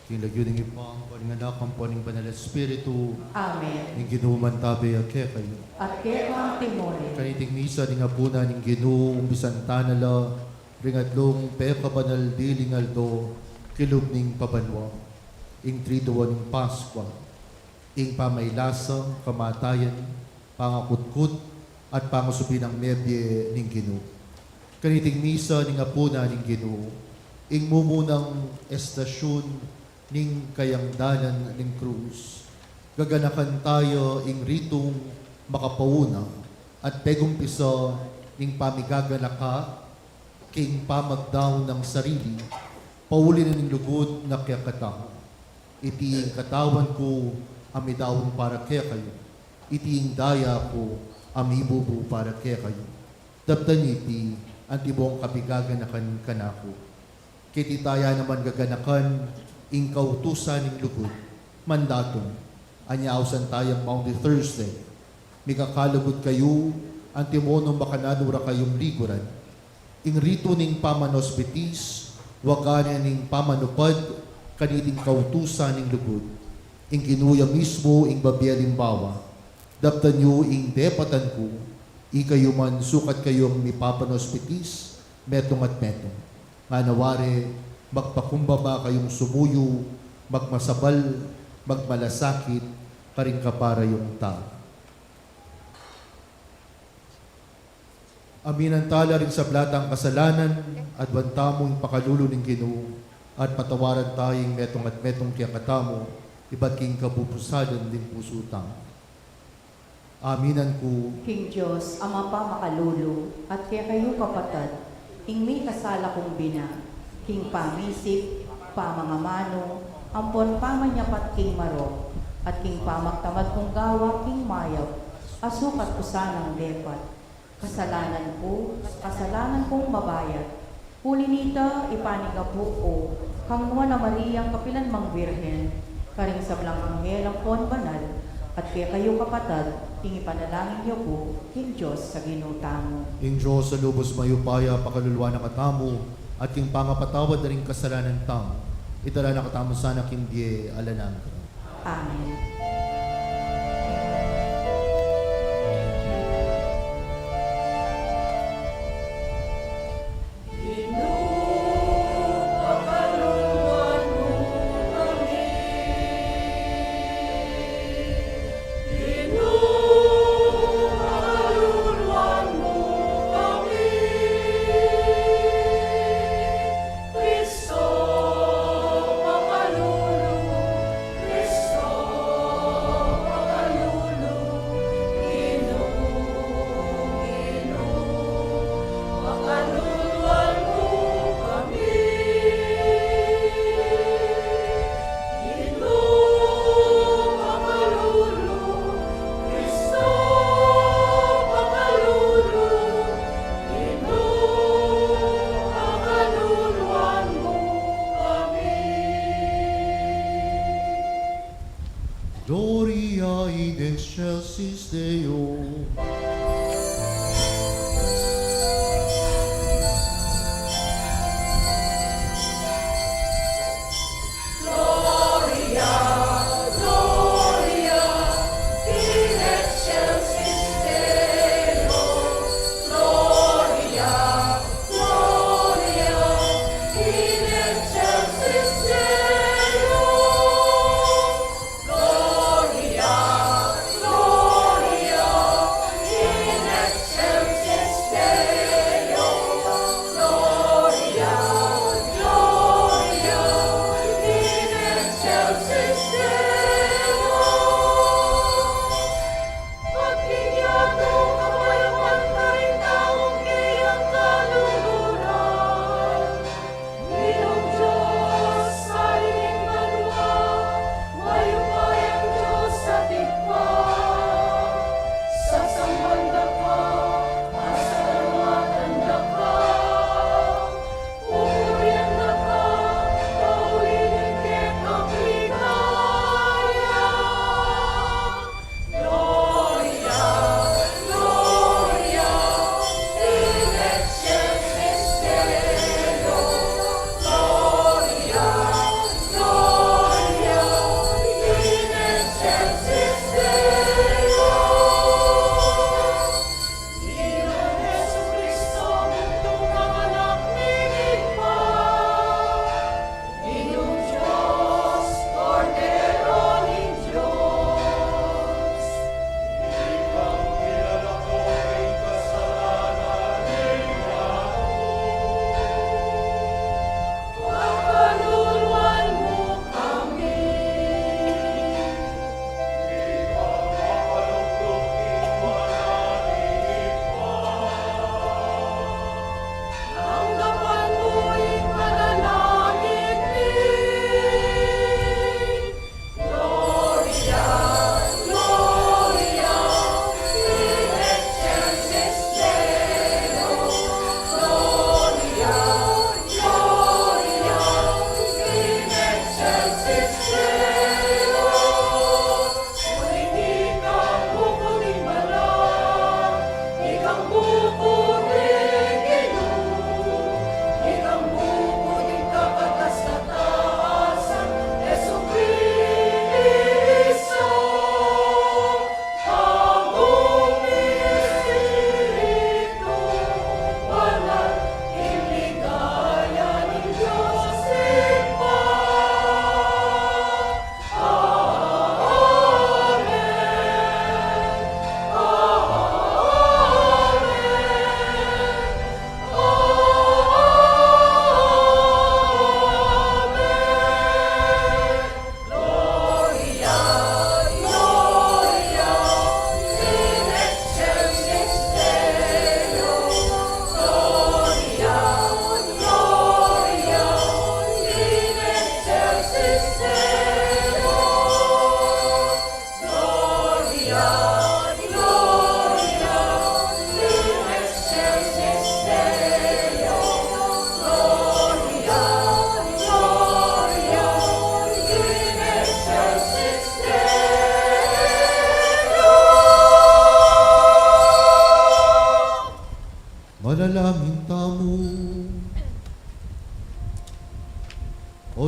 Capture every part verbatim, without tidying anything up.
King lagyu ning Ibpa, ampo ning Anak, ampo ning Banal Espiritu. Amen. Ing Ginu mantabe ya kekayu. At keka mu rin. Kaniting misa ning apunan ning Ginu, umpisan tana la ring atlung pekabanal diling aldo king lub ning pabanua, ing Triduan ning Paskua, ing pamailasa, kamatayan, pangakutkut, at pangusubi nang mebie ning Ginu. Kaniting misa ning apunan ning Ginu, ing mumunang estasyun ning kayang dalan ning krus. Gaganakan taya ing ritung makapauna at pegumpisa ning pamigaganaka king pamagdaun nang sarili, pauli na ning lugud na kekatamu. Iti ing katawan ku a midaun para kekayu, iti ing daya ku a mibubu para kekayu. Daptan yu iti antimo king kapigaganakan kanaku. Keti taya naman gaganakan Ing kautusan ning lugud. Mandatum, anya ausan tayang Maundy Thursday. Mikakalugud kayu, antimo nung makananu ra kayung liguran. Ing ritu ning pamanospitis, wagan ne ning pamanupad, kaniting kautusan ning lugud. Ing Ginu ya mismu, ing babie alimbawa. Daptan yu ing depatan ku, ikayu man sukat kayung mipapanospitis, metung at metung. Ngana wari, magpakumbaba kayung sumuyu, magmasabal, magmalasakit, karing kaparayung tau. Aminan tala ring sabla tang kasalanan, aduan tamu ing pakalulu ning Ginu, at patawaran taya ing metung at metung kekatamu, ibat king kabubusalan ning pusu tamu. Aminan ku. King Dios, Ama pa makalulu, at kekayu kapatad, ing mikasala kung bina, king pamisip, pamangamanu, ampon pamanyapat king marok, at king pamagtamad kung gawa king mayap, a sukat ku sanang depat. Kasalanan ku, kasalanan kung mabayat. Uli nita, ipanigapu ku kang Nuan a Mariang kapilan mang Birhen, karing sablang anghel ampon banal, at kekayu kapatad, ing ipanalangin yu ku king Dios a Ginu tamu. Ing Dios a lubos mayupaya, pakaluluan na katamu, at king pangapatawad da ring kasalanan tamu, itala na katamu sana king bie alang angga. Amen. Kristo, pakalulu, Kristo, pakalulu, Ginu, Ginu, pakaluluan mu kami. Ginu, pakalulu, Kristo, pakalulu, Ginu, pakaluluan mu kami. Gloria in excelsis Deo.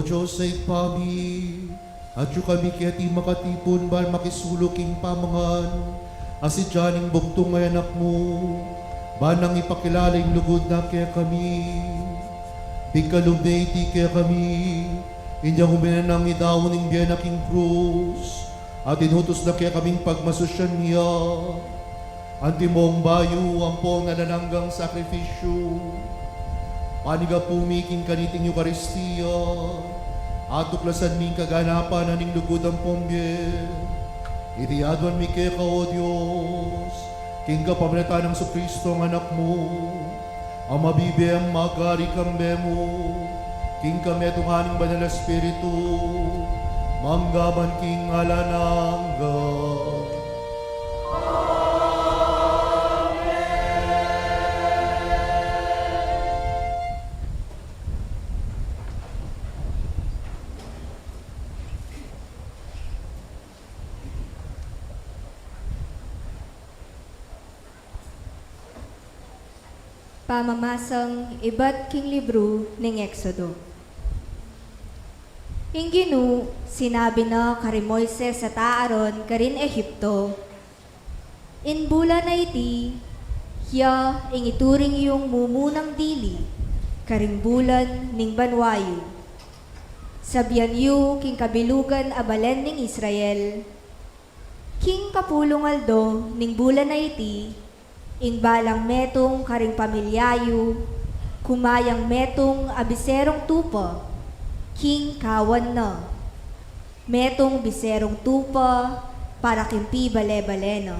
Dios a Ibpa mi, atyu kami keti makatipun ban makisuluk king pamangan a sidya ning bugtung a Anak mu, ban nang ipakilala ing lugud na kekami. Pigkalub ne iti kekami, inyang ume nang idaun ing bie na king krus, at inutus na kekaming pagmasusyan ya. Antimong bayu ampong alang anggang sakrifisyu, panigapu mi king kaniting Eukaristia, atuklasan mi ing kaganapan na ning lugud ampong bie. Iti aduan mi keka, O Dios, king kapamilatan nang Jesucristo a Anak mu, a mabibie at magari kambe mu, king kametungan ning Banal a Espiritu, mangga man king alang angga. Pamamasang ibat king libru ning Exodo. Ing Ginu sinabi na kari Moises at Aaron karin Egipto, "Ing bulan a iti, ya ing ituring yung mumunang dili karing bulan ning banua yu. Sabian yu king kabilugan a balen ning Israel, king kapulung aldo ning bulan a iti, ing balang metung karing pamilya yu, kumayang metung a biserung tupa king kawan na. Metung biserung tupa para king pibale-bale na.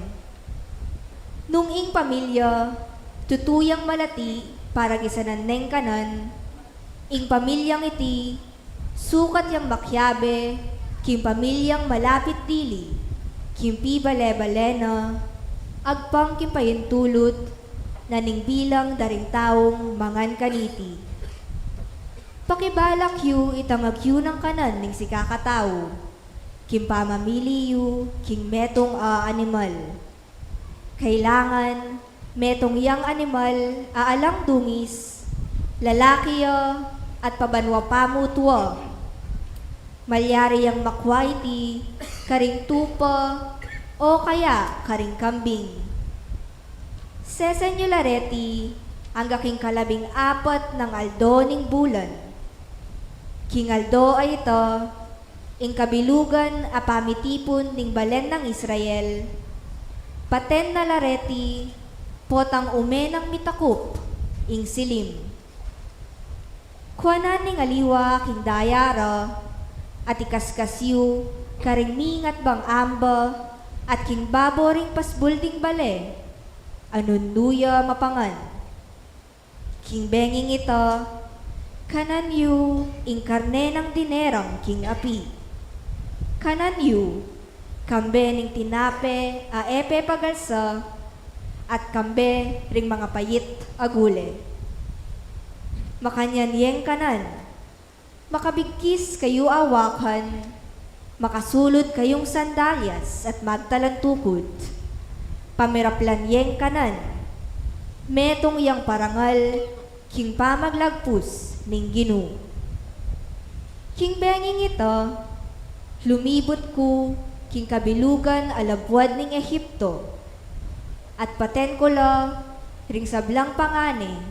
Nung ing pamilya tutu yang malati para kisanan neng kanan, ing pamilyang iti sukat yang makiabe king pamilyang malapit dili, king pibale-bale na, agpang king paintulut na ning bilang da ring taung mangan kaniti. Pakibalak yu itang agyu nang kanan ning sikakatau king pamamili yu king metung a animal. Kailangan metung yang animal a alang dungis, lalaki ya at pabanua pamutua. Malyari yang makua iti karing tupa o kaya karing kambing. Sesen yu la reti angga king kalabing apat nang aldo ning bulan. King aldo a ita, ing kabilugan a pamitipun ning balen nang Israel, paten na la reti potang ume nang mitakup ing silim. Kuanan ning aliwa king daya ra at ikaskas yu karing mingat bang amba at king babo ring pasbul ding bale a nung nu ya mapangan. King benging ita, kanan yu ing karne nang dinerang king api. Kanan yu kambe ning tinape a e pe pagalsa at kambe ring mangapait a gule. Makanyan yeng kanan. Makabigkis kayu awakan, makasulut kayung sandalyas at magtalantukut. Pamiraplan yeng kanan. Metung yang parangal king pamaglagpus ning Ginu. King benging ita, lumibut ku king kabilugan a labuad ning Egipto, at paten ku la ring sablang pangane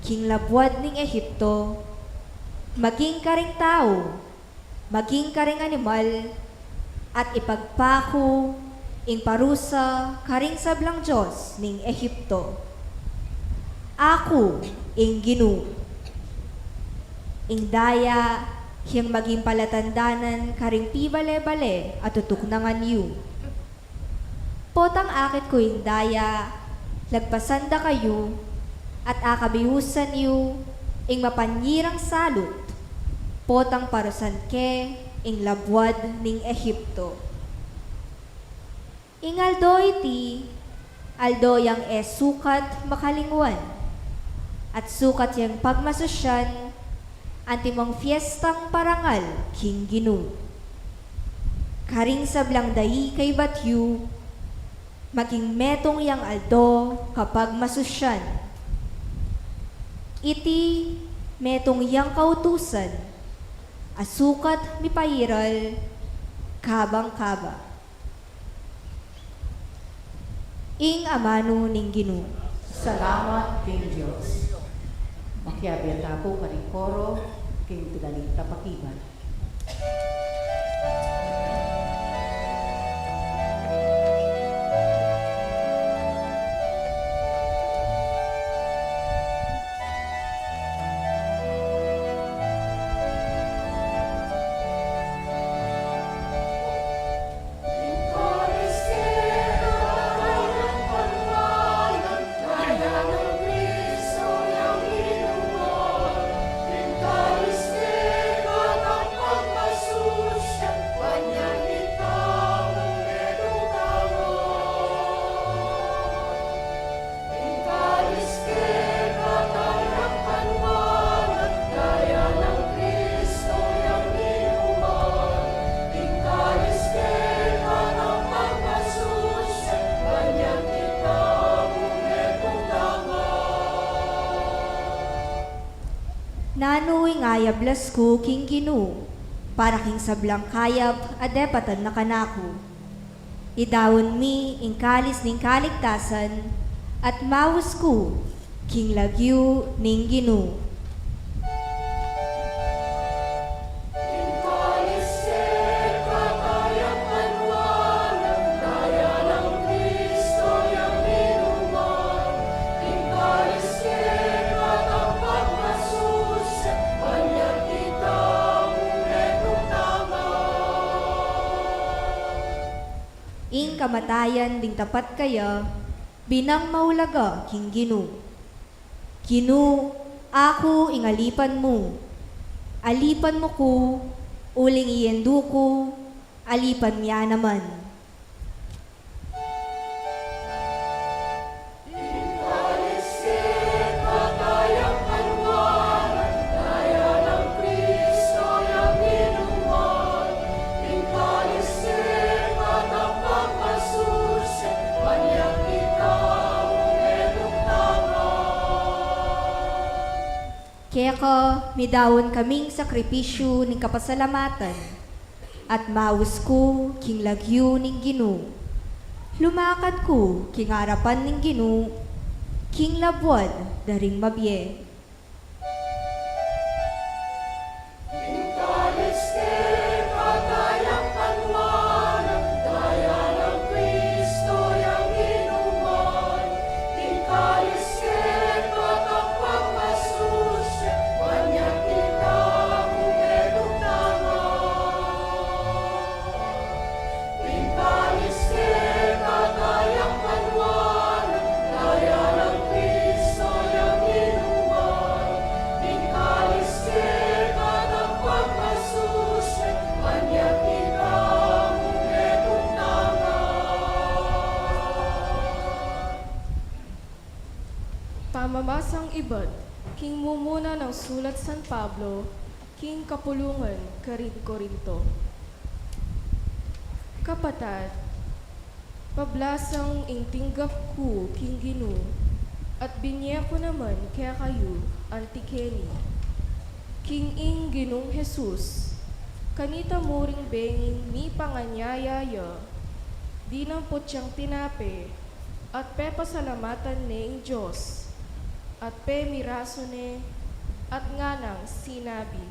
king labuad ning Egipto, maging karing tau, maging karing animal, at ipagpaku ing parusa karing sablang dios ning Egipto. Aku ing Ginu. Ing daya yang maging palatandanan karing pibale-bale a tutuknangan yu. Potang akit ku ing daya, lagpasan da kayu, at akabiusan yu ing mapanyirang salut, potang parusan ke ing labuad ning Egipto. Ing aldo iti, aldo yang e sukat makalingwan, at sukat yang pagmasusyan, antimong fiestang parangal king Ginu. Karing sablang dai kaibat yu, maging metung yang aldo kapagmasusyan. Iti metung yang kautusan, A sukat mipairal kabang kaba. Ing amanu ning Ginu. Salamat king Dios. Makiabe tamu karing koro king Tugaling Tapakibat. Nanu ing ayablas ku king Ginu, para king sablang kayap a depatan na kanaku. Idaun mi ing kalis ning kaligtasan, at maus ku king lagyu ning Ginu. Ing kamatayan ding tapat kaya, binang maulaga king Ginu. Ginu, aku ing alipan mu. Alipan mu ku, uling ing yendu ku, alipan mi ya naman. Keka midaun kaming sakripisyu ning kapasalamatan, at maus ku king lagyu ning Ginu. Lumakad ku king arapan ning Ginu, king labuad da ring mabie. Pamabasang ibat king mumuna nang sulat San Pablo king kapulungan karin Corinto. Kapatad, pablasang ing tinggap ku king Ginu, at binye ku naman kekayu anti keni, king ing Ginung Jesus, kanita mu ring benging mipanganyaya ya, dinampot yang tinape, at pepasalamatan ne ing Dios, at pemirasu ne, at nganang sinabi,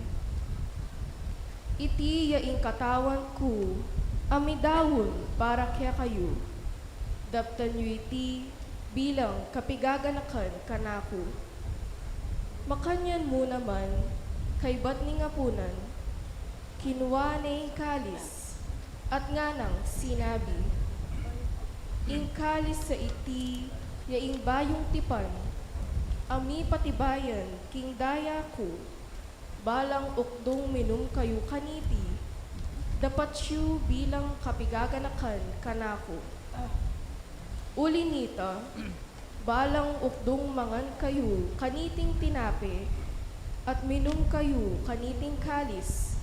"Iti ya ing katawan ku, a midaun para kekayu. Daptan yu iti bilang kapigaganakan kanaku." Makanyan mu naman, kaybat ning apunan, kinua ne ing kalis, at nganang sinabi, "Ing kalis a iti ya ing bayung tipan, a mipatibayan king daya ku. Balang ukdung minum kayu kaniti, dapat yu bilang kapigaganakan kanaku. Uli nita, balang ukdung mangan kayu kaniting tinape, at minum kayu kaniting kalis,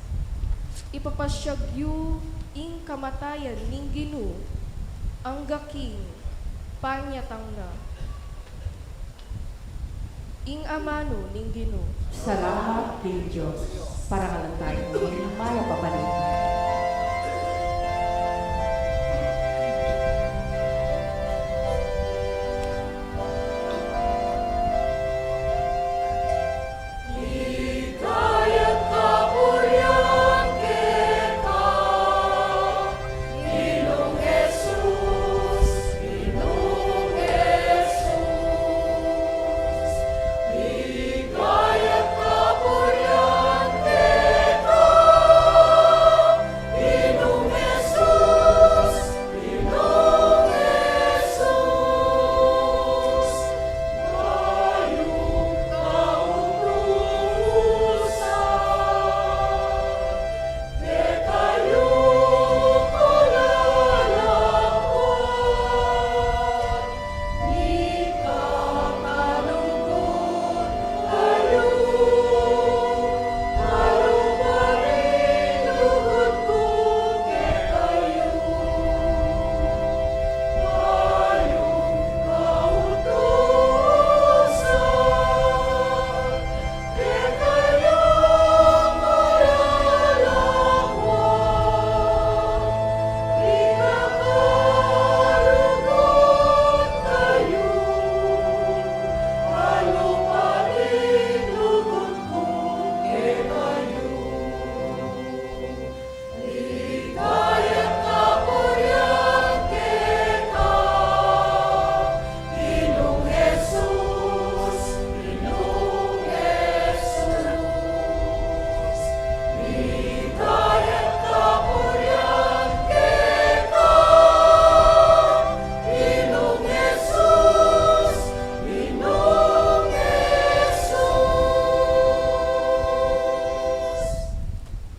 ipapasyag yu ing kamatayan ning Ginu, angga king panyatang na." Ing amanu ning Ginu. Salamat king Dios. Parangalan tamu ing Mayap a Balita.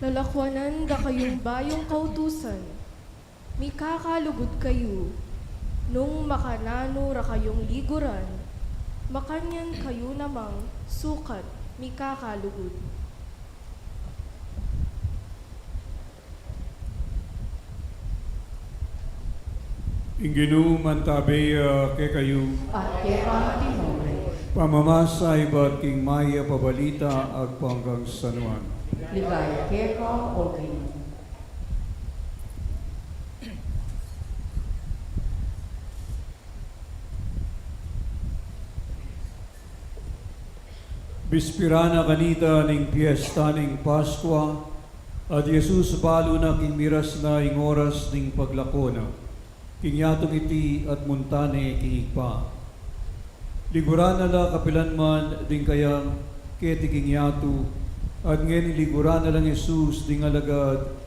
Lalakwanan da kayung bayung kautusan, mikakalugud kayu, nung makananu ra kayung liguran, makanyan kayu namang sukat mikakalugud. Ing Ginu mantabe ya kekayu. At keka mu rin. Pamamasa ibat king Mayap a Balita agpang kang San Juan. Ligaya keka, O Ginu. Bispira na kanita ning piesta ning Paskua, at i Jesus balu na king miras na ing oras ning paglako na. King yatung iti at munta ne king Ibpa. Liguran na la kapilan man ding kayang keti king yatu, at ngeni liguran na lang Jesus ding alagad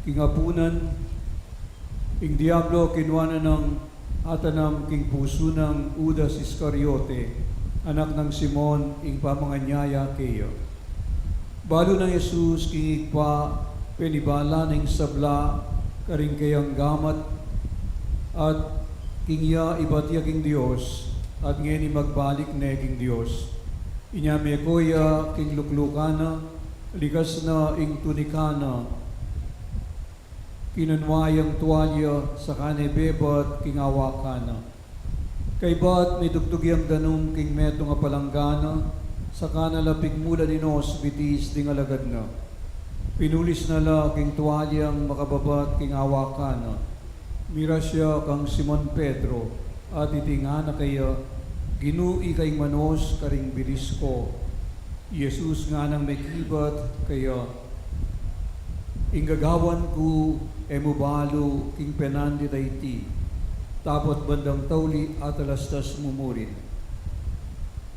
king apunan. Ing Diablo kinua na nang atanam king pusu nang Judas Iscariote, anak nang Simon, ing pamanganyaya keya. Balu nang Jesus king Ibpa, penibala na ing sabla karing keyang gamat, at king ya ibat ya king Dios, at ngeni magbalik ne king Dios. Inya meko ya king luklukan na, likas na ing tunikan na, kinunwa yang tualya, saka ne bebat king awakan na. Kaybat midugdug yang danum king metung a palanggana, saka na la pigmulan inos bitis ding alagad na. Pinulis na la king tualyang makababat king awakan na. Miras ya kang Simon Pedro, at iti ngana keya, "Ginu, ika ing manos karing bitis ku." I Jesus nganang mekibat keya, "Ing gagawan ku, e mu balu king penandit a iti, dapot bandang tauli atalastas mu mu rin."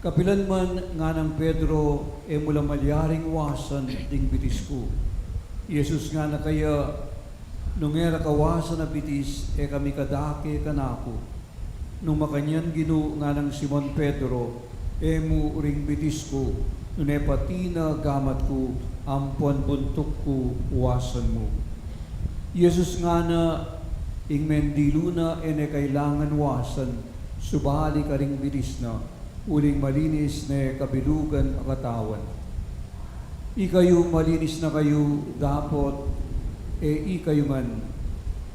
"Kapilan man," nganang Pedro, "e mu la malyaring wasan ding bitis ku." I Jesus ngana keya, "Nung e ra ka wasan a bitis, e ka mikadake kanaku." "Nung makanyan, Ginu," nganang Simon Pedro, "e mu ring bitis ku, nune pati na gamat ku ampon buntuk ku wasan mu." I Jesus ngana, "Ing mendilu na e ne kailangan wasan, subali karing bitis na, uling malinis ne kabilugan a katawan." "Ikayu, malinis na kayu, dapot e ikayu man."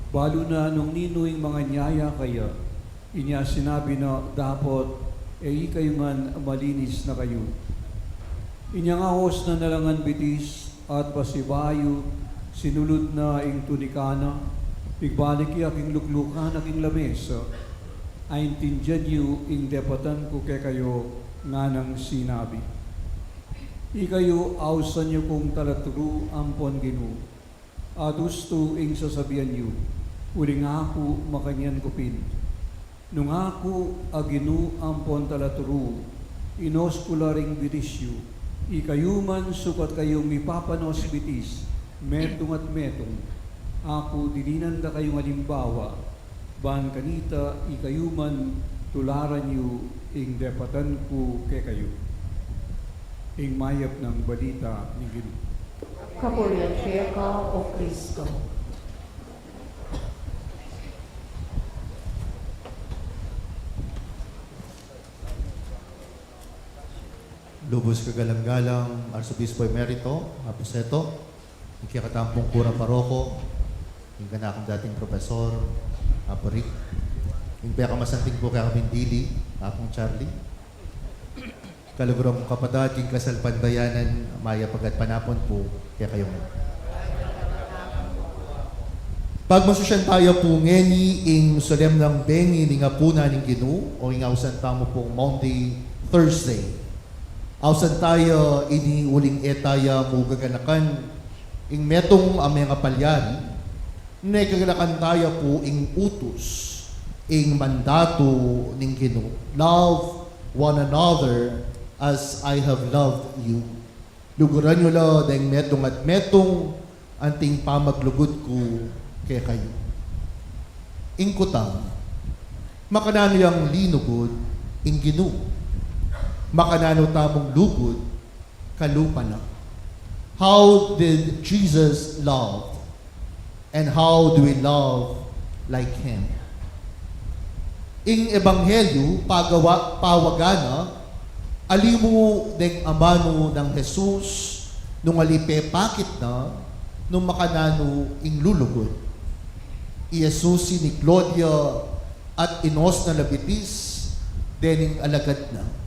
Balu na nung ninu ing manganyaya keya. Inya sinabi na, "Dapot E ikayu ngan malinis na kayu. Inyang ahos na na la ngan bitis at pasibayu sinulud na ing tunika na, pigbalik ya king luklukan a king lamesa, aintindian yu ing depatan ku kekayu nganang sinabi: Ikayu, ausan yu kung talaturu ampon Ginu, at ustu ing sasabian yu, uling aku makanyan ku pin. Nung aku a Ginu ampon talaturu, inos ku la ring bitis yu, ikayu man sukat kayung mipapanos bitis, metung at metung. Aku dininan da kayung alimbawa, ban kanita ikayu man tularan yu ing depatan ku kekayu. Ing mayap nang balita ning Ginu. Kapurian keka, O Kristo. Lubus kagalang-galang Arsobispo Emerito Aposeto, ing kekatamung kura paroko, ing kanaku dating profesor, Apo Rick, ing pekamasanting pu kekami dili, Apung Charlie, kaluguran kung kapatad, ing kasalpantayanan, mayap a gatpanapun pu kekayu ngan. Pagmasusyan taya pu ngeni ing solemnang bengi ning apunan ning Ginu, o ing ausan tamu pung Maundy Thursday. Ausan taya ini uling e taya mu gaganakan ing metung a mengapalyari, ne gaganakan taya pu ing utus, ing mandatu ning Ginu: "Love one another as I have loved you." Luguran yu la deng metung at metung anting pamaglugud ku kekayu. Ing kuta, makananu yang linugud ing Ginu? Makananu tamung lugud kalupa na? How did Jesus love? And how do we love like Him? Ing ebanghelyu pagawa, pawagan na, ali mu deng amanu nang Jesus, nung ali pepakit na, nung makananu ing lulugud. I Jesus ini Claudia at inos na la bitis dening alagad na.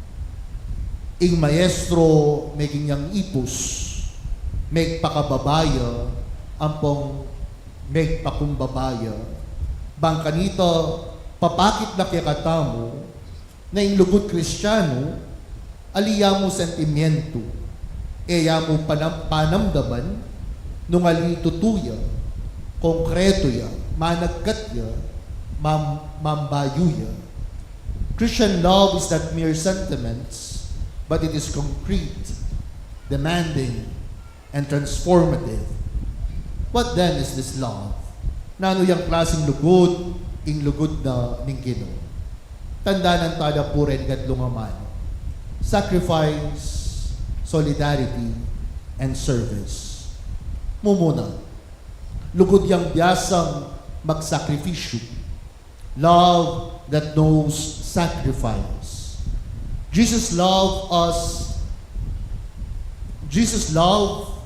Ing maestro meging yang ipus, megpakababa ya, ampong megpakumbaba ya. Bang kanita, papakit na kekatamu, na ing lugud Kristianu, ali ya mu sentimientu, e ya mu panam-, panamdaman, nung ali tutu ya, konkretu ya, managkat ya, mam-, mambayu ya. Christian love is not mere sentiments, but it is concrete, demanding, and transformative. What then is this love? Nanu yang klasing lugud ing lugud na ning Ginu? Tandanan tala pu reng atlung amanu: sacrifice, solidarity, and service. Mumuna, lugud yang biasang magsakripisyu. Love that knows sacrifice. Jesus love us. Jesus love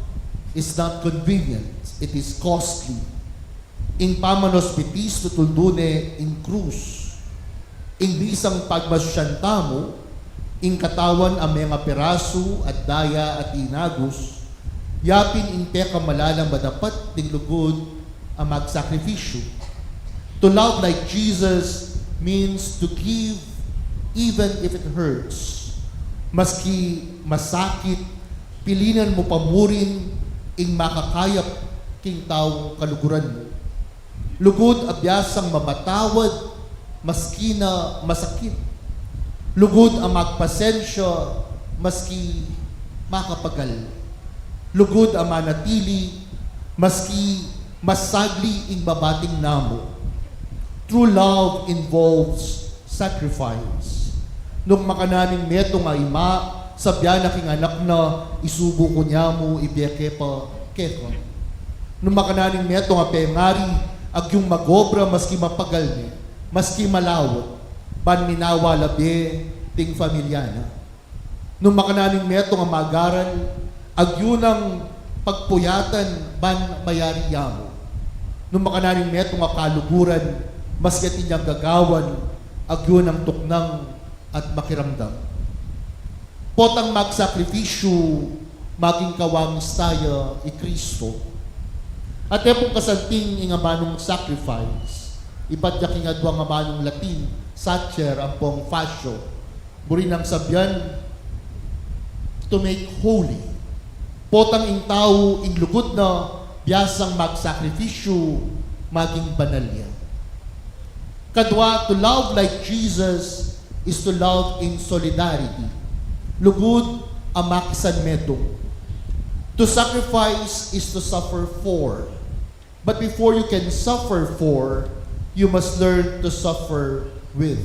is not convenient, it is costly. Ing pamanos bitis tutuldu ne ing krus. Ing misang pagmasusyan tamu, ing katawan a mengapirasu at daya at inagus, yapin ing pekamalalam a dapat ding lugud a magsakripisyu. To love like Jesus means to give even if it hurts. Maski masakit, pilinan mu pa murin ing makakayap king taung kaluguran mu. Lugud a biasang mamatawad, maski na masakit. Lugud a magpasensya, maski makapagal. Lugud a manatili, maski masagli ing babating namu. True love involves sacrifice. Nung makananu ing metung a ima, sabian na king anak na, "Isubu ku ne mu, ibie ke pa keka." Nung makananu ing metung a pengari, agyung mag-obra maski mapagal ne, maski malawut, ban minawa la bie ding familia na. Nung makananu ing metung a mag-aral, agyu nang pagpuyatan ban mayari ya mu. Nung makananu ing metung a kaluguran, maski atin yang gagawan, agyu nang tuknang at makiramdam. Potang magsakripisyu, maging kawangis taya i Kristo. At e pung kasanting ing amanung sacrifice, ibat ya king aduang amanung Latin, sacer ampong fatio, buri nang sabian, to make holy. Potang ing tau, ing lugud na, biasang magsakripisyu, maging banal ya. Kadua, to love like Jesus is to love in solidarity. Lugud a makisanmetung. To sacrifice is to suffer for. But before you can suffer for, you must learn to suffer with.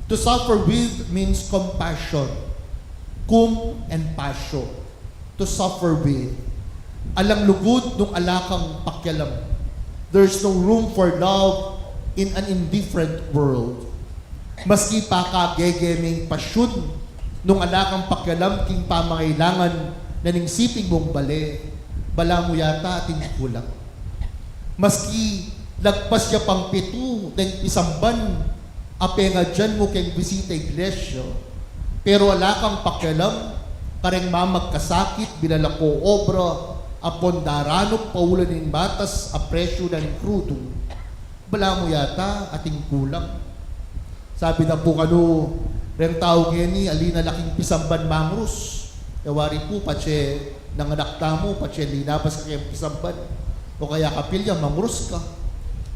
To suffer with means compassion. Cum and passio. To suffer with. Alang lugud nung ala kang pakialam. There's no room for love in an indifferent world. Maski pakagege meng pasyun, nung ala kang pakialam king pamangailangan na ning siping mung bale, balamu yata atin kulang. Maski lagpas ya pang pitu deng pisamban a pengadyan mu keng bisita iglesia, pero ala kang pakialam kareng mamagkasakit, bilalako obra, ampong daranup paulan ning matas a presyu na ning krudu, balamu yata atin kulang. Sabi da pu kanu reng tau ngeni, ali na la king pisamban mangrus. E wari pu, patse nanganak tamu, patse linabas ka keng pisamban, o kaya kapilya mangrus ka.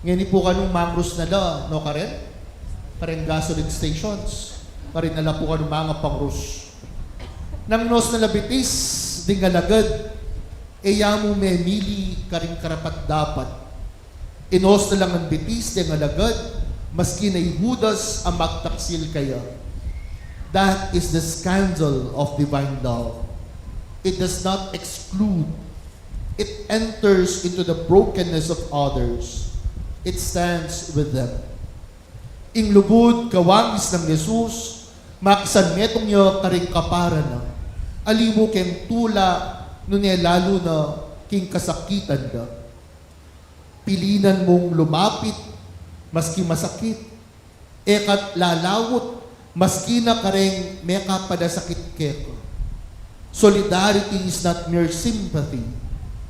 Ngeni pu kanu mangrus na la, no, karen? Kareng gasoline stations, karin na la pu kanu manga pangrus. Nang inus na la bitis ding alagad, e ya mu memili karing karapat-dapat. Inus na la ngan bitis ding alagad, maski na i Judas a magtaksil keya. That is the scandal of divine love. It does not exclude. It enters into the brokenness of others. It stands with them. Ing lugud kawangis nang Jesus, makisanmetung ya karing kapara na. Ali mu keng tula, nune lalu na king kasakitan da. Pilinan mung lumapit, maski masakit. E ka lalaut, maski na kareng mekapadasakit keka. Solidarity is not mere sympathy,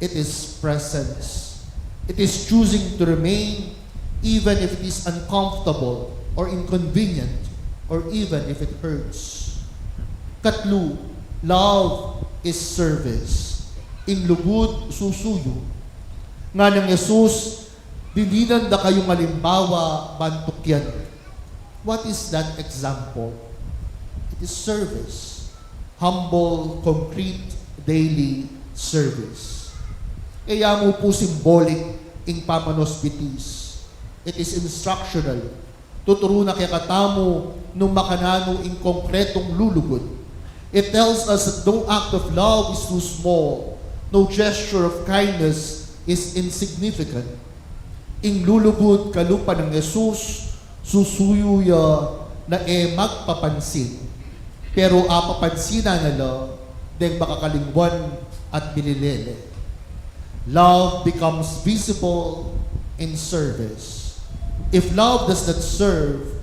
it is presence. It is choosing to remain even if it is uncomfortable or inconvenient or even if it hurts. Katlu, love is service. Ing lugud susuyu. Nganang Jesus, dininan da kayung alimbawa ban tukyan. What is that example? It is service. Humble, concrete, daily service. E ya mu pu symbolic ing pamanos bitis. It is instructional. Tuturu na kekatamu nung makananu ing konkretong lulugud. It tells us that no act of love is too small, no gesture of kindness is insignificant. Ing lulugud kalupa nang Jesus, susuyu ya na e magpapansin, pero apapansinan na la deng makakalingwan at mililele. Love becomes visible in service. If love does not serve,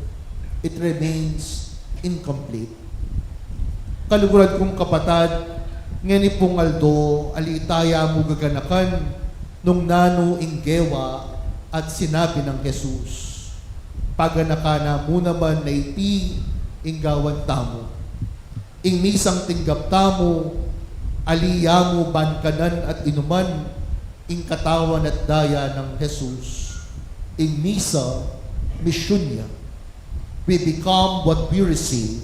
it remains incomplete. Kaluguran kung kapatad, ngeni pung aldo, ali taya mu gaganakan nung nanu ing gewa at sinabi nang Jesus. Paganakan na mu naman na iti ing gawan tamu. Ing misang tinggap tamu, ali ya mu ban kanan at inuman ing katawan at daya nang Jesus. Ing misa, misyun ya. We become what we receive,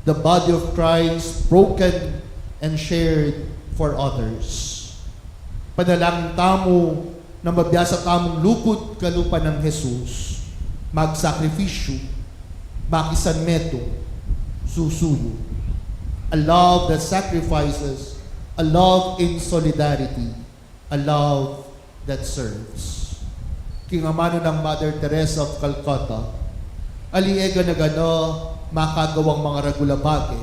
the body of Christ broken and shared for others. Panalangin tamu na mabiasa tamung lugud kalupa nang Jesus, magsakripisyu, makisanmetung, susuyu. A love that sacrifices, a love in solidarity, a love that serves. King amanu nang Mother Teresa of Calcutta, ali e gana-gana makagawang mangaragul a bage,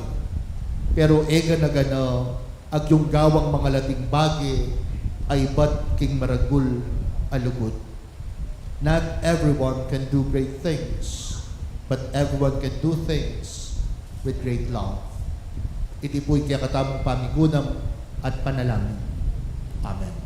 pero e gana-gana agyung gawang mangalating bage a ibat king maragul a lugud. Not everyone can do great things, but everyone can do things with great love. Iti pu ing kekatamung pamigunam at panalangin. Amen.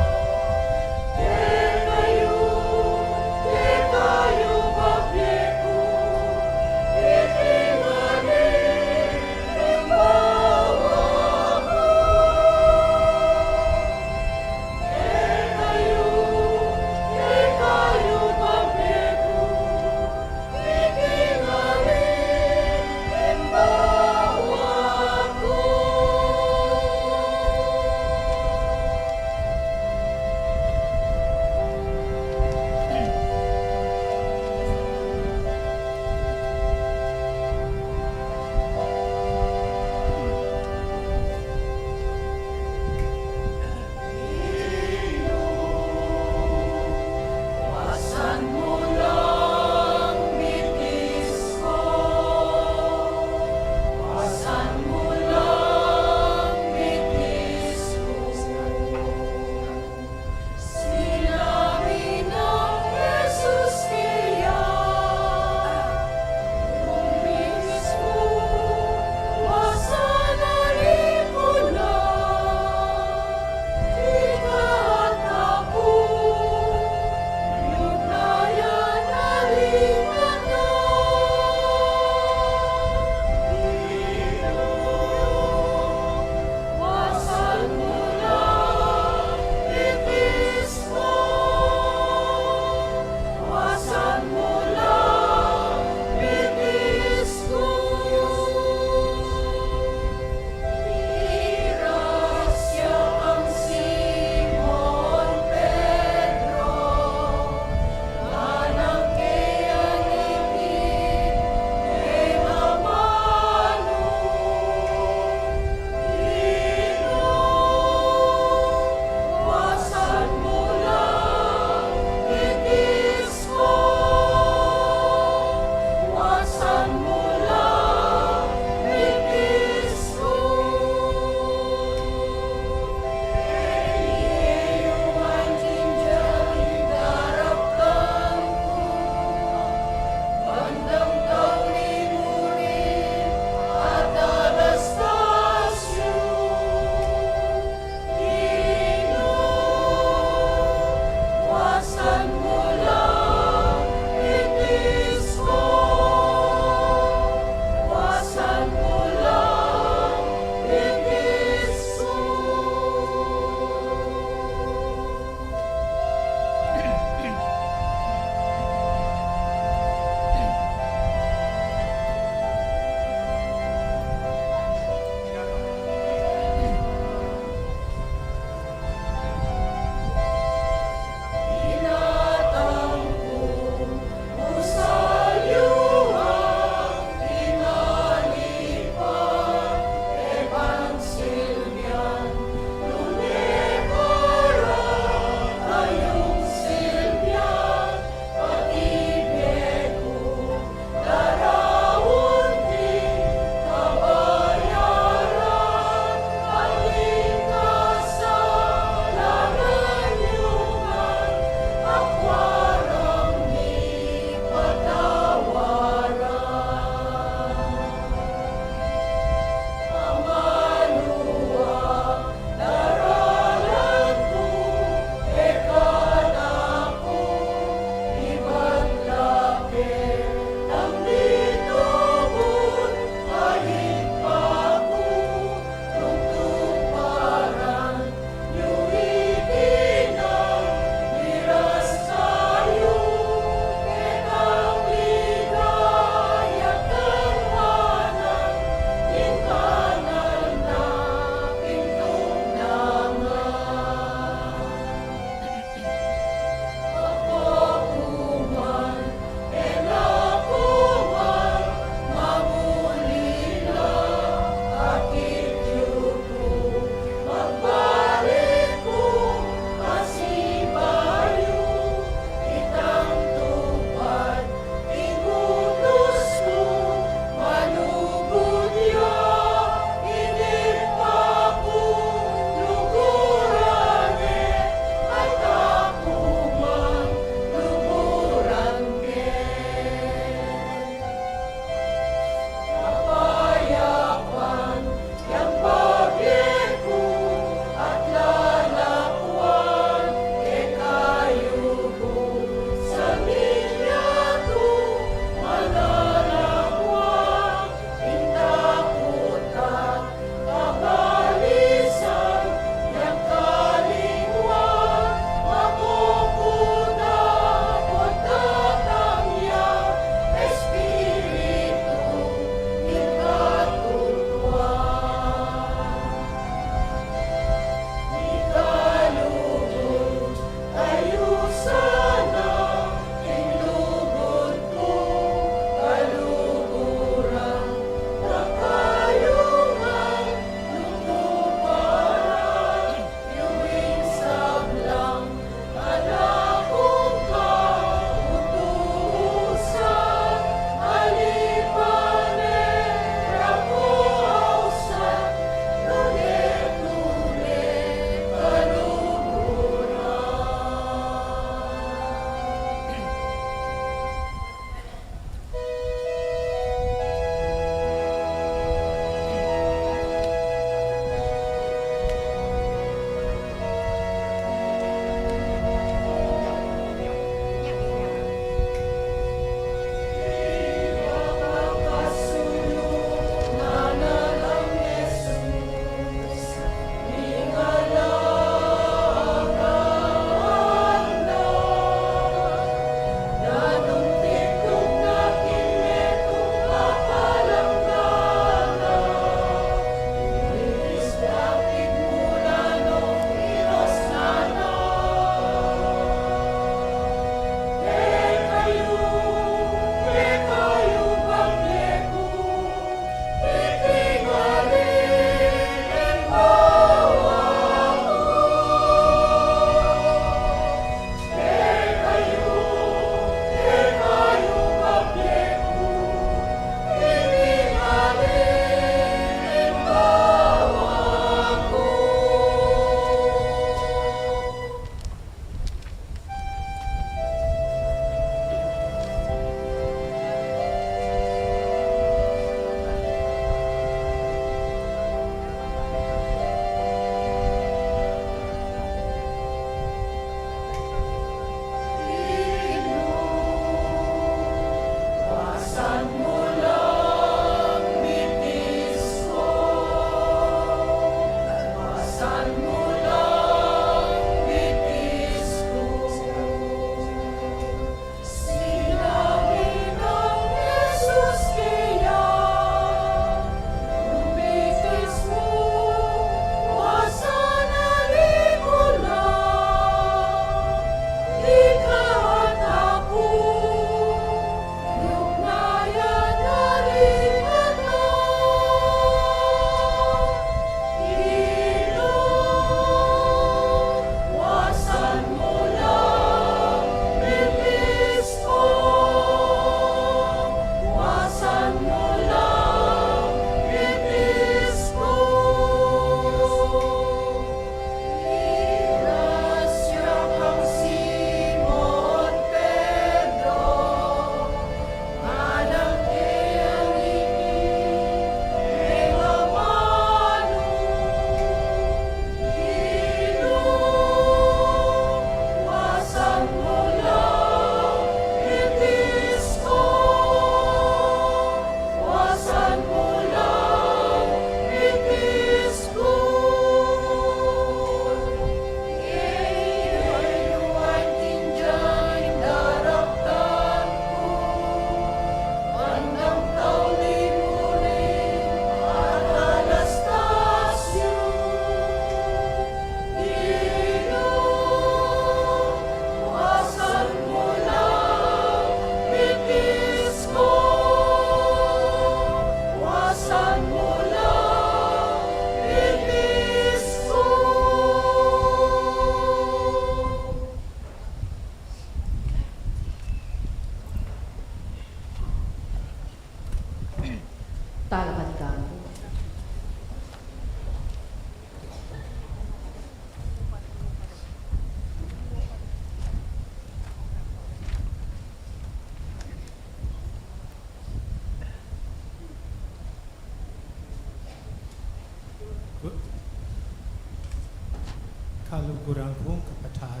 Kurang kung kapatad,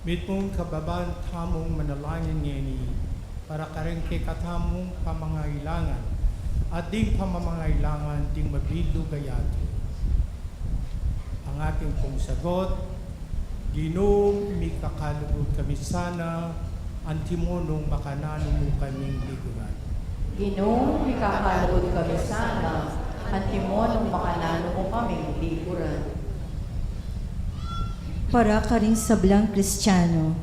mitmung kababalan tamung manalangin ngeni para karing kekatamung pamangailangan at ding pamangailangan ding mabilug a yatu. Ang ating pong sagot, Ginu, mikakalugud kami sana, antimo nung makananu mu kaming liguran. Ginu, mikakalugud kami sana, antimo nung makananu mu kaming liguran. Para karing sablang Kristiano,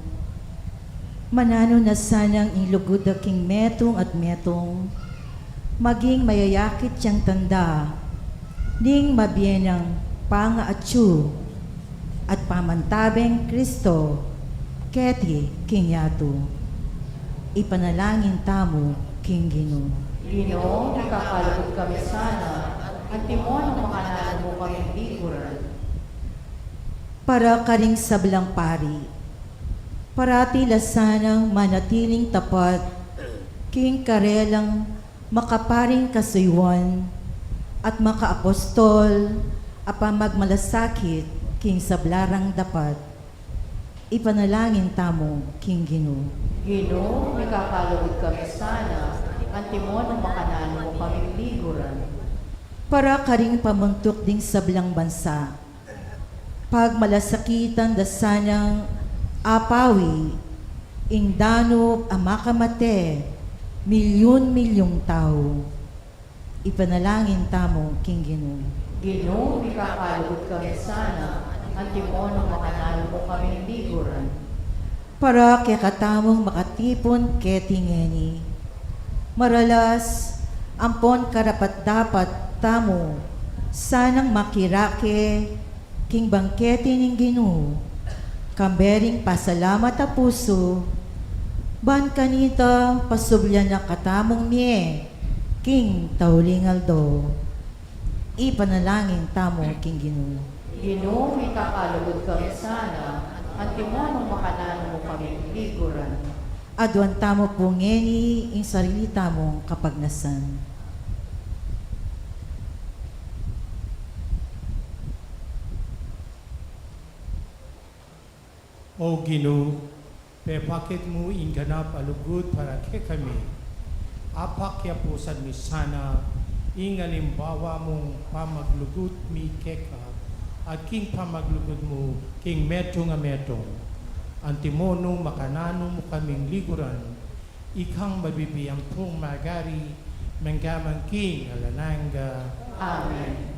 mananu na sanang ing lugud da king metung at metung, maging mayayakit yang tanda ning mabie nang pangaatsu at pamantabeng Kristo keti king yatu. Ipanalangin tamu king Ginu. Ginu, mikakalugud kami sana, antimo nung makananu mu kaming liguran. Para karing sablang pari, parati la sanang manatiling tapat king karelang makaparing kasuyuan at makaapostol a pamagmalasakit king sabla rang dapat. Ipanalangin tamu king Ginu. Ginu, mikakalugud kami sana, antimo nung makananu mu kaming liguran. Para karing pamuntuk ding sablang bansa, pagmalasakitan da sanang apawi ing danub a makamate milyun-milyung tau. Ipanalangin tamu king Ginu. Ginu, mikakalugud kami sana, antimo nung makananu mu kaming liguran. Para kekatamung makatipun keti ngeni, maralas ampon karapat-dapat tamu sanang makirake king bangkete ning Ginu, kambe ring pasalamat a pusu, ban kanita pasublian na katamung mie king tauling aldo. Ipanalangin tamu king Ginu. Ginu, mikakalugud kami sana, antimo nung makananu mu kaming liguran. Aduan tamu pu ngeni ing sarili tamung kapagnasan. O Ginu, pepakit mu ing ganap a lugud para kekami. Apakyapusan mi sana ing alimbawa mung pamaglugud mi keka at king pamaglugud mu king metung a metung. Antimo nung makananu mu kaming liguran, ikang mabibie ampong magari, mangga man king alang angga. Amen.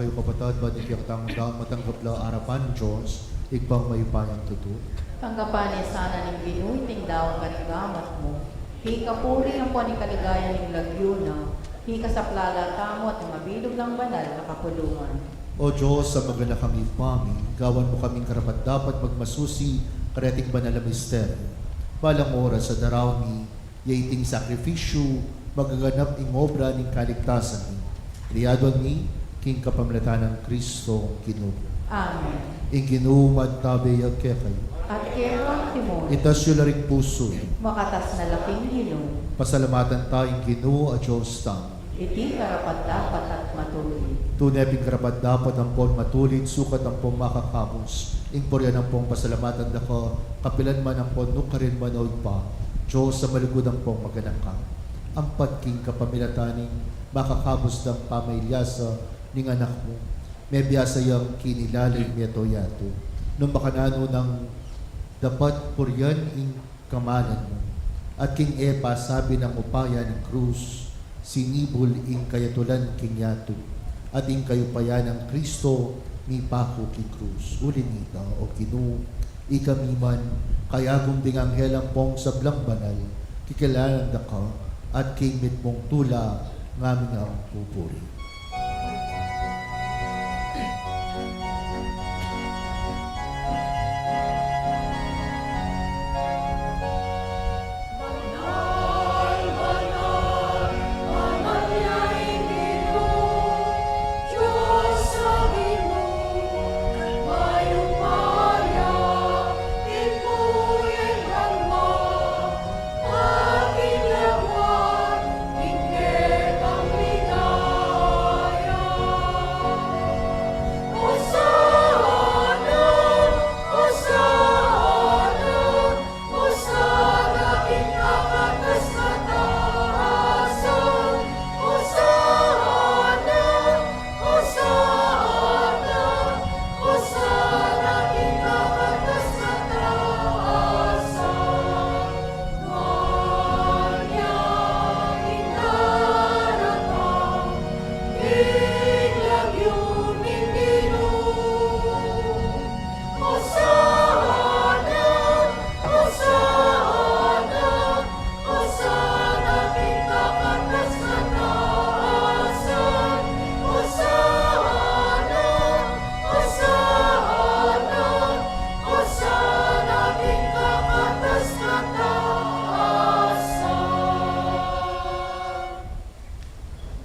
Kayu kapatad, ban ing kekatamung daun matanggap la arapan Dios, Ibpang mayupayang tutu. Tanggapan na sana ning Ginu iting daun karing gamat mu, king kapurian ampon king kaligayan ning lagyu na, king kasaplalan tamu at ning mabilug nang banal a kapulungan. O Dios, a maganakang Ibpa mi, gawan mu kaming karapat-dapat magmasusi kareting banal a misteryo. Balang oras a daraun mi ya iting sakrifisyu, magaganap ing obra ning kaligtasan mi. Iti aduan mi king kapamilatan nang Kristong Ginu mi. Amen. Ing Ginu mantabe ya kekayu. At keka mu rin. Itas yu la ring pusu yu. Makatas na la king Ginu. Pasalamatan ta ing Ginu a Dios tamu. Iti karapat-dapat at matulid. Tune pin karapat-dapat ampon matulid, sukat ampon makakabus, ing purian ampon pasalamatan da ka, kapilan man ampon nukarin man, o Ibpa, Dios a malugud ampon maganaka. Ampat king kapamilatan ning makakabus dang pamailyasa ning Anak mu, mebiasa yang kinilalang metung yatu. Nung makananu nang dapat purian ing kamalan mu, at king e pasabi nang upaya ning krus, sinibul ing kayatulan king yatu, at ing kayupayan nang Kristo mipaku king krus. Uli nita, o Ginu, ikami man, kayagum ding anghel ampong sablang banal, kikilalan da ka, at king mitmung tula, ngamin ngang pupuri.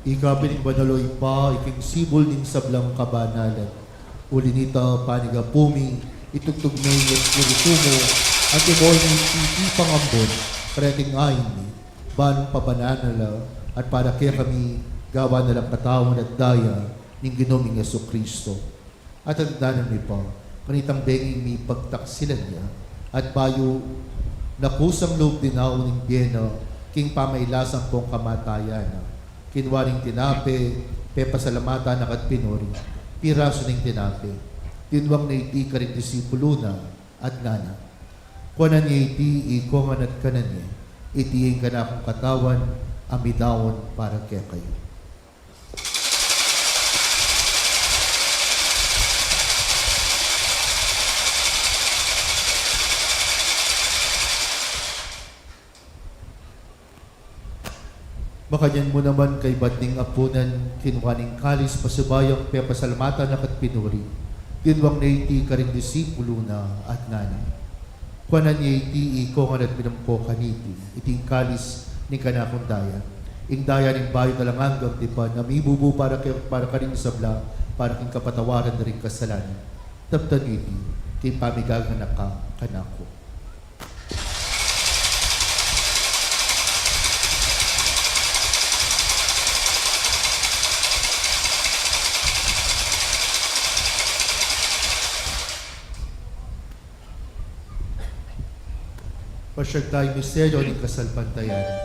Ika pin ing banal, o Ibpa, ika ing sibul ning sablang kabanalan. Uli nita, panyawad mi, itubud mi ing Espiritu mu, at ibie mu iti pangambun kareting ain mi, ban pabanalun la, at para kekami, gawan na lang katawan at daya ning Ginu ming Jesucristo. At tandaan mi pa, kanitang bengi mi pagtaksilan ya, at bayu na kusang lub dinaun ing bie na, king pamailasan pong kamatayan na. Kinua ne ing tinape, pepasalamatan na ka't pinuri, pirasu ne ing tinape. Dinwang ne iti karing disipulu na, at ngana: Kuanan ye iti, ikong ngan at kanan ye, iti ing kanakung katawan, a midaun para kekayu. Makanyan mu naman kaybat ning apunan, kinua ne ing kalis, pasibayu, pepasalamatan na ka't pinuri, dinwang ne iti karing disipulu na, at ngana: Kuanan ye iti, ikong ngan at minum ko kaniti, iti ing kalis ning kanakung daya, ing daya ning bayu at alang anggang tipan, a mibubu para ke-, para karing sabla, para king kapatawaran da ring kasalanan. Daptan yu iti king pamigaganaka kanaku. Pasyag taya ing misteryo ning kasalpantayanan.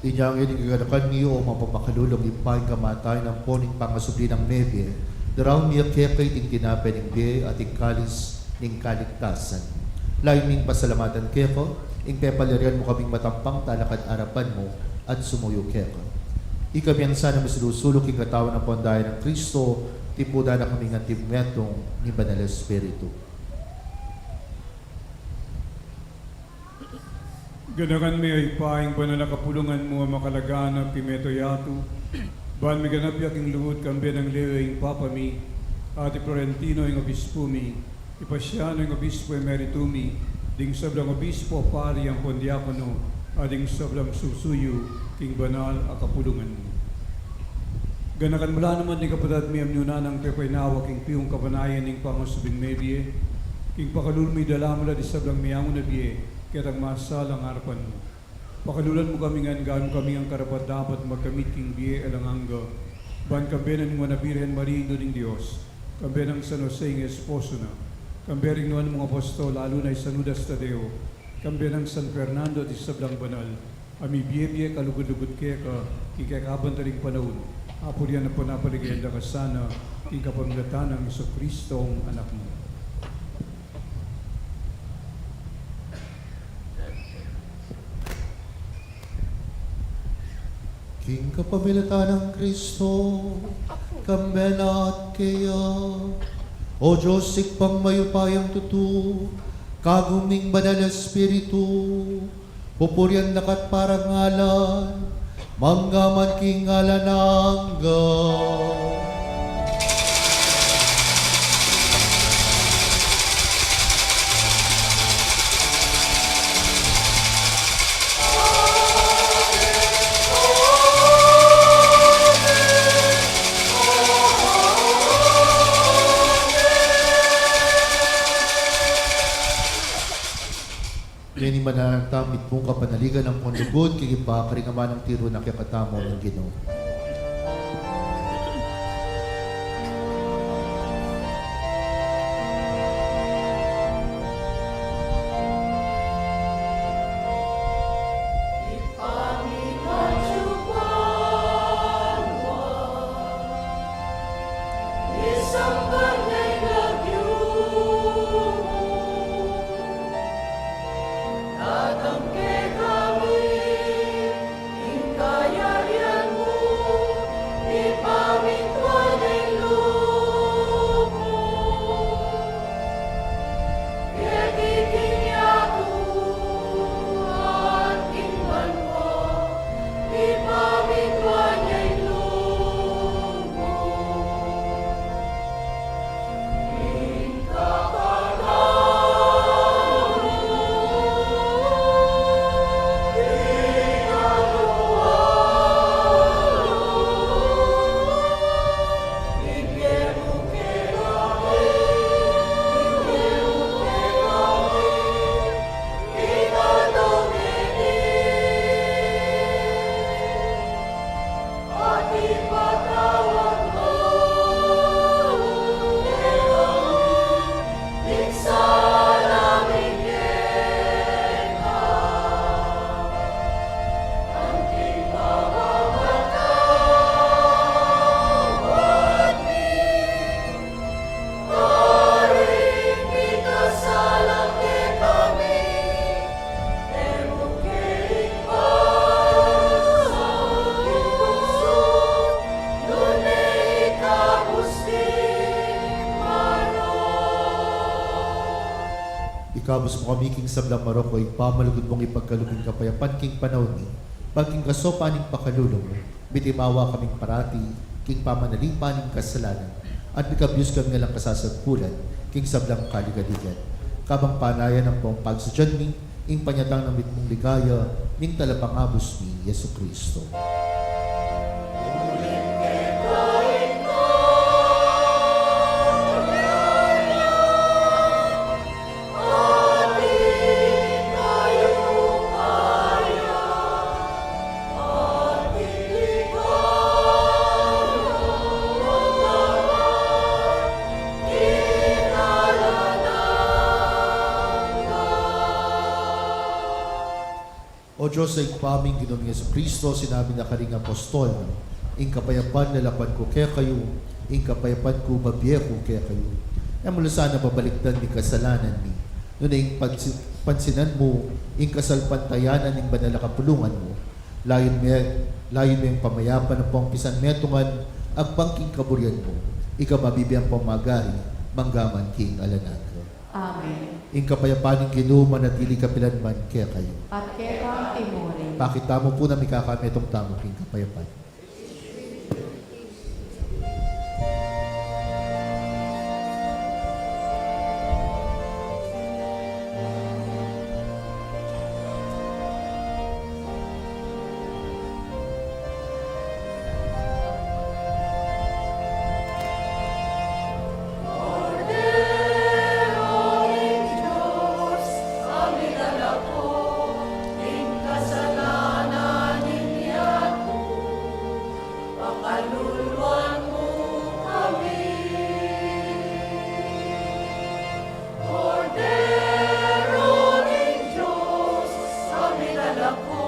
Inya ngeni gaganakan mi, o mapamakalulung Ibpa, ing kamatayan ampon ing pangasubli nang mebie, daraun mi keka iting tinape ning bie at ing kalis ning kaligtasan. Lalu ming pasalamatan keka ing pepaliran mu kaming matampang talakad king arapan mu at sumuyu keka. Ikami ngan sana misulu-sulu king katawan ampon daya nang Kristo, tipunan na kami ngan king metung ning Banal a Espiritu. Ganakan mi, Ibpa, ing banal a kapulungan mu a makalaganap king mabilug a yatu, ban miganap ya king lugud kambe nang Leo ing Papa mi, at i Florentino ing obispu mi, i Paciano ing obispu emeritu mi, ding sablang obispu, pari ampon diakono, at ding sablang susuyu king banal a kapulungan mu. Ganakan mu la naman ding kapatad mi a miuna nang pepainawa king piung kapanayan ning pangasubling mebie, king pakalulu mu idala mu la ding sablang miangu na bie ketang masalang arapan mu. Pakalulan mu kami ngan, gawang kami ngan karapat-dapat magkamit king bie alang angga, ban kambe na ning nuan a Birhen Maria, Indu ning Dios, kambe nang San Jose ing esposo na, kambe ring nuan mung apostol, lalu na i San Judas Tadeo, kambe nang San Fernando at ding sablang banal a mibie-bie kalugud-lugud keka king kekaban da ring panaun, apurian ampon apaligayan da ka sana king kapamilatan nang Jesucristong Anak mu. King kapamilatan nang Kristo, kambe na at keya, O Dios, Ibpang mayupayang tutu, kagum ning Banal a Espiritu, pupurian da ka at parangalan, mangga man king alang angga. Ngeni manalangin tamu, mitmung kapanaligan ampon lugud king Ibpa, karing amanung tiru na kekatamu ning Ginu. Datang kekami ing kayarian mu, ipamintuan ing lub mu. Keti king yatu at king banua, ipamintuan ya ing lub mu. Ikabus mu kami king sablang marok, o Ibpa, malugud mung ipagkalub ing kapayapan king panaun mi, ban king kasaupan ning pakalulu mu, mitimawa kaming parati king pamanalipan ning kasalanan, at mikabus kami ngan lang kasasagpulan king sablang kaligaligan. Kabang panayan ampong pagsadyan mi ing panyatang nang mitmung ligaya ning Talapangabus mi, Jesucristo. O Dios a Ibpa mi, ing Ginu ming Jesucristo, sinabi na karing apostol na, "Ing kapayapan lalakuan ku kekayu, ing kapayapan ku bibie ku kekayu." E mu la sana babalikdan ding kasalanan mi. Nune ing pansi-, pansinan mu ing kasalpantayanan ning banal a kapulungan mu. Layun me, layun me ing pamayapan ampong pisanmetungan agpang king kaburian mu. Ika a mabibie ampong magari, mangga man king alang angga. Amen. Ing kapayapan ning Ginu manatili kapilan man kekayu. At keka mu rin. Pakit tamu pu na mikakametung tamu king kapayapan. Kordero ning Dios, a milalako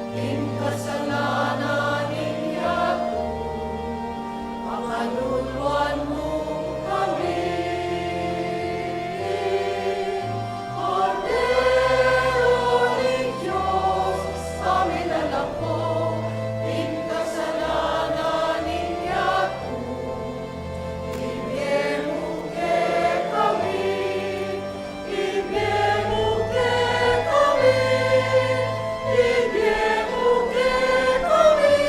king kasalanan ning yatu, pakaluluan mu kami. Kordero ning Dios, a milalako king kasalanan ning yatu, ibie mu kekami, ibie mu kekami, ibie mu kekami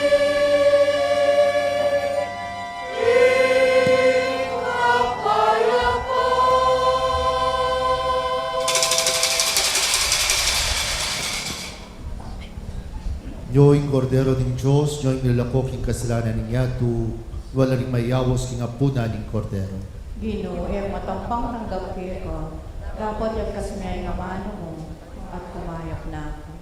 ing kapayapan. Nyo ing Kordero ning Dios, nyo ing milalako king kasalanan ning yatu. Nuan la ring mayayaus king apunan ning Kordero. Ginu, e ku matampang tanggap keka, dapot yagkas me ing amanu mu, at kumayap na ku.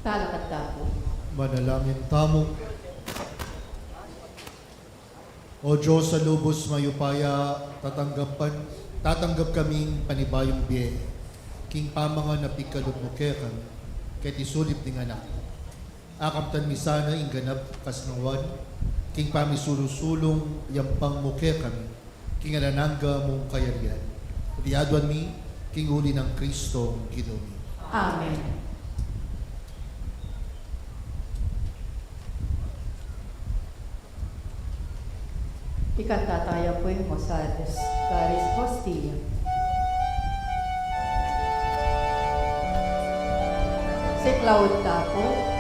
Talakad tamu. Manalangin tamu. O Dios a lubus mayupaya, tatanggapan, tatanggap kaming panibayung bie king pamangan a pikalub mu kekami keti sulip ning Anak mu. Akamtan mi sana ing ganap kasnawan king pamisulu-sulung yampang mu kekami king alang angga mung kayarian. Iti aduan mi king uli nang Kristong Ginu mi. Amen. Ikanta taya pu ing Masalus Karis Hostia. Siklaud ta pu.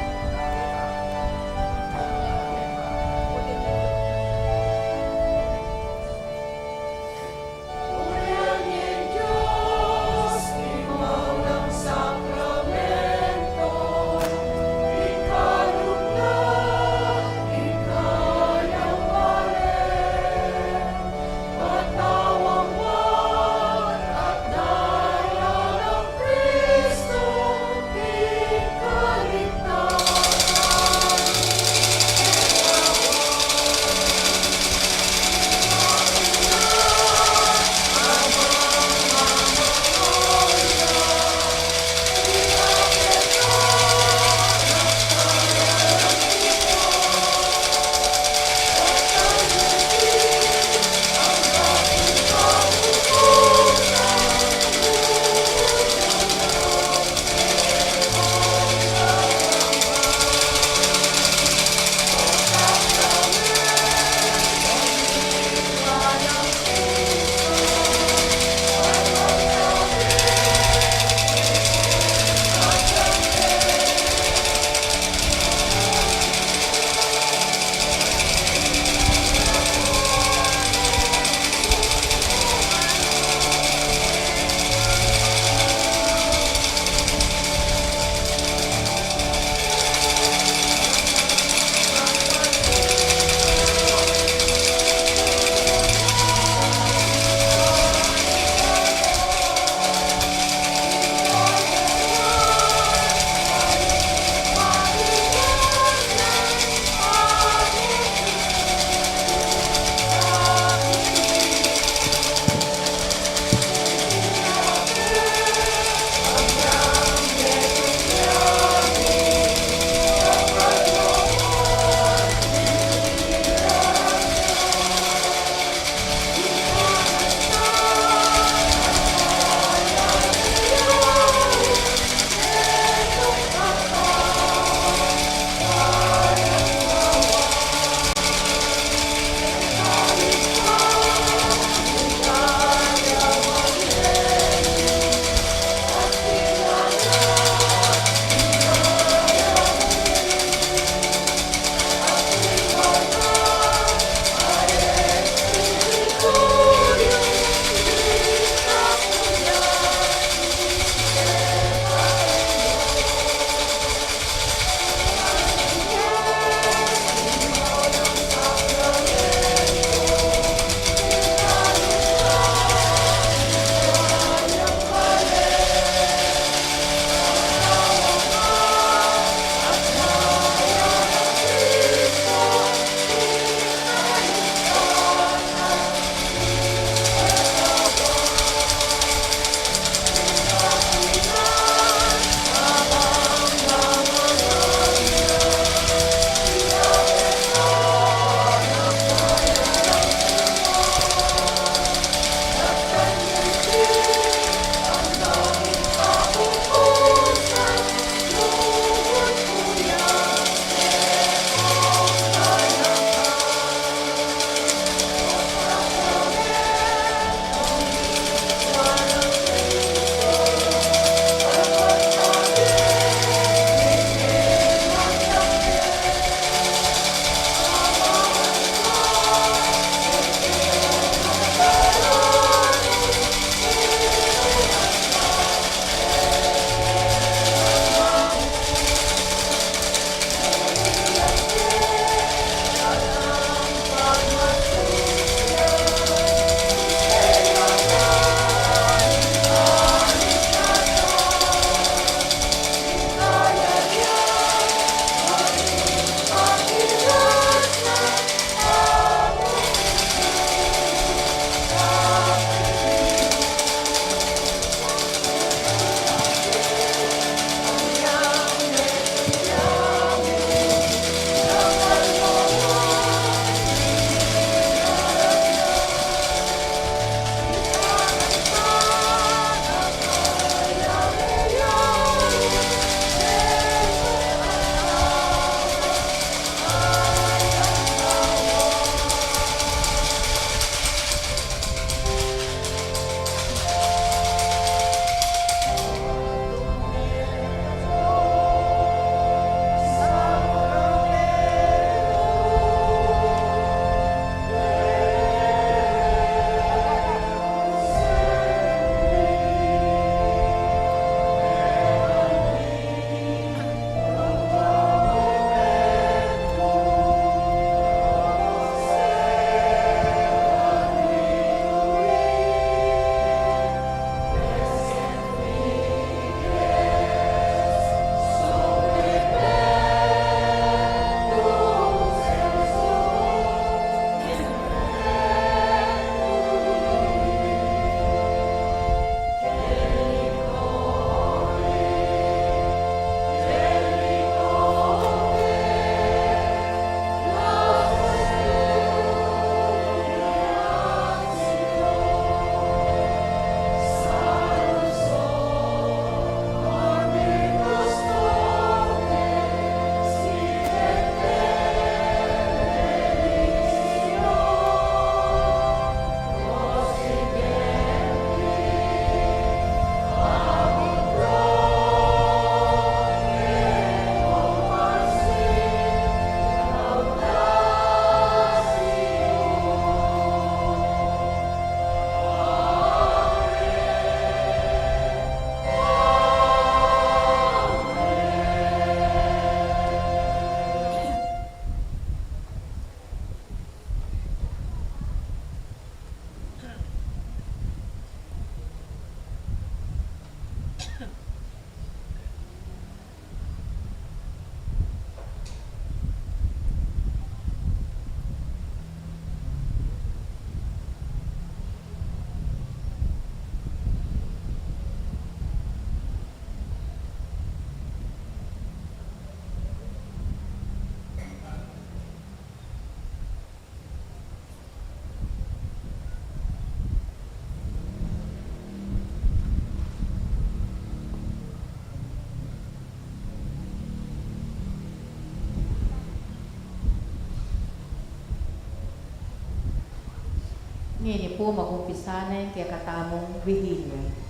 Ngeni pu, mag-umpisa na ing kekatamung Vigilya.